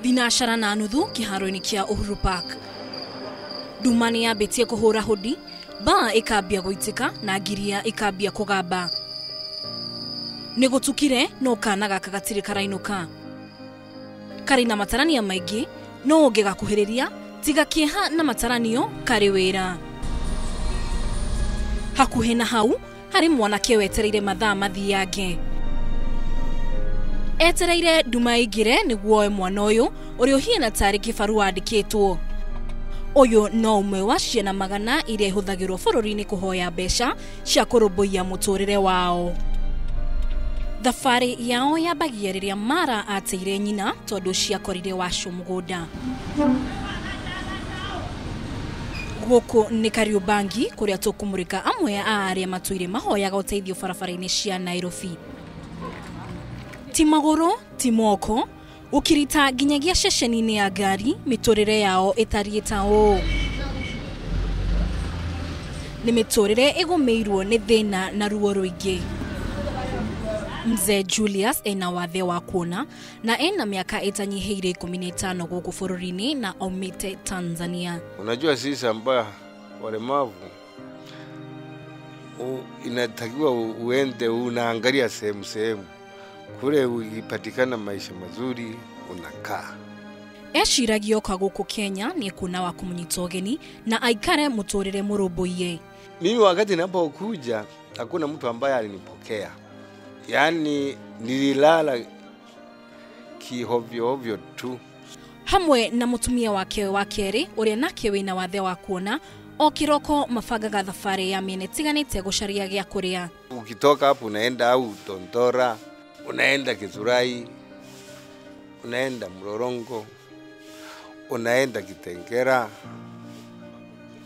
Thinashara na nuthu kĩharo-inĩ kĩa Uhuru Park. Nduma nĩ yambĩtie kũhũra hũdi, mbaa ĩkambia gũitĩka na ngiria ĩkambia kũgamba. Nĩ gũtukire no kana gaka gatirĩ karainũka. Karĩ na matarania maingĩ no ũngĩgakuhĩrĩria tiga kĩeha na mataranio karĩ wĩra. Hakuhĩ na hau harĩ mwanake wetereire mathaa mathiange. Etereire nduma ĩingĩre nĩguo oe mwana ũyũ ũrĩa ũhiana tarĩ kĩbarũa andĩkĩtwo. Ũyũ no ũmwe wa ciana magana iria ihũthagĩrwo bũrũri-inĩ kũhoya mbeca cia kũrũmbũiya mũtũrĩre wao. Thabarĩ yao yambagia rĩrĩa Mara ateire nyina tondũ ciakorire wacu mũgũnda. Gũkũ nĩ Kariobangi kũrĩa tũkũmũrĩka amwe a arĩa matũire mahoyaga ũteithio barabara-inĩ cia Nairobi. Ti magũrũ, ti moko, ũkirita nginyagia ceceni-inĩ ya ngari mĩtũrĩre yao ĩtariĩ ta ũũ. Nĩ mĩtũrĩre ĩgũmĩirwo nĩ thĩna na ruo rũingĩ. Mzee Julius ena wathe wa kuona na ena miaka ĩtanyihĩire 15 gũkũ bũrũri-inĩ na aumĩte Tanzania. Unajua sisi ambao walemavu inatakiwa uende unaangalia sehemu sehemu kule ukipatikana maisha mazuri unakaa. Eciragia oka gũkũ Kenya nĩ kuona wa kũmũnyita ũgeni na aikare mũtũrĩre mũrũmbũiye. Mimi wakati ninapokuja hakuna mtu ambaye alinipokea. Yaani nililala kihovyo hovyo tu. Hamwe na mutumia wake wa kerĩ ũrĩa nake wĩna wathe wa kuona o kĩroko mabangaga thabarĩ ya mĩena ĩtiganĩte gũcaria gĩa kũrĩa. Ukitoka hapo unaenda au Tontora, unaenda Githurai, unaenda Mlolongo, unaenda Kitengera,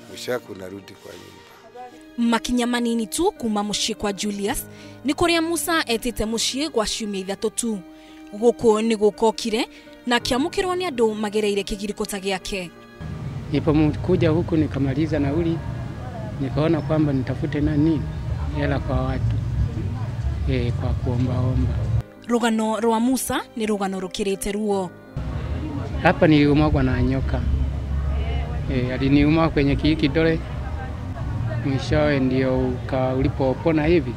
mwisho unarudi kwa nyumba. Makinya manini tu kuma muciĩ kwa Julius nĩ kũrĩa Musa etĩte mũciĩ gwa ciumia ithatũ tu. Gũkũ nĩ gũkokire na kĩamũkĩrwo nĩ andũ magereire kĩgirĩko ta gĩake. Nilipokuja huku nikamaliza nauli, nikaona kwamba nitafute nani hela kwa watu kwa kuombaomba. Rũgano rwa Musa nĩ rũgano rũkĩrĩte ruo. Hapa niliumwa na nyoka. Aliniuma kwenye kidole. Mwishowe ndio ulipopona hivi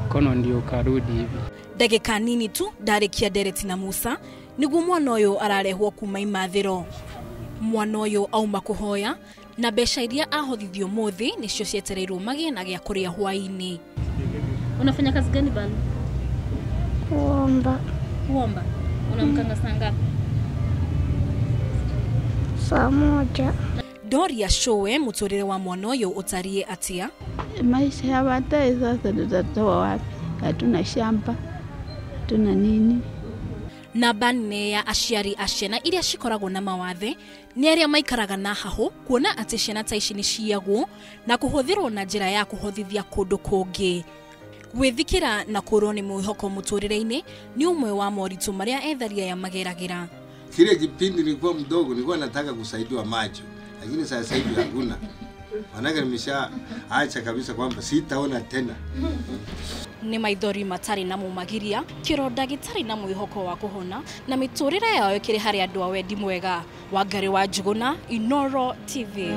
kono ndio ukarudi hivi. Ndagĩka nini tu ndarĩkia ndereti na Musa nĩguo mwana ũyũ ararehwo kuma imathĩro. Mwana ũyũ auma kũhoya na mbeca iria ahothithio mũthĩ nĩcio cietereirwo magĩe na gĩa kũrĩa hwaĩ-inĩ. Unafanya kazi gani bana? Kuomba. Kuomba. Unamkanga saa ngapi? Saa moja. Doria Showe mũtũrĩre wa mwana ũyũ ũtariĩ atĩa? Maisha ya baadaye sasa tutatoa wapi? Hatuna shamba, hatuna nini. Namba nne ya aciari a ciana iria cikoragwo na mawathe nĩ arĩa maikaraga na hahũ kuona atĩ ciana ta ici nĩ ciyagwo na kũhũthĩrwo na njĩra ya kũhothithia kũndũ kũngĩ. Gwĩthikĩra na kũrwo nĩ mwĩhoko mũtũrĩre-inĩ nĩ ũmwe wa moritũ marĩa ethari aya mageragĩra. Kile kipindi nilikuwa mdogo nilikuwa nataka kusaidiwa macho, lakini sasa hivi hakuna. Manake nimesha acha kabisa kwamba sitaona tena. Nĩ maithori matarĩ na mũmagiria, kĩronda gĩtarĩ na mwĩhoko wa kũhona na mĩtũrĩre yao ĩkĩrĩ harĩ andũ a wendi mwega. Wangari wa Njuguna, Inooro TV.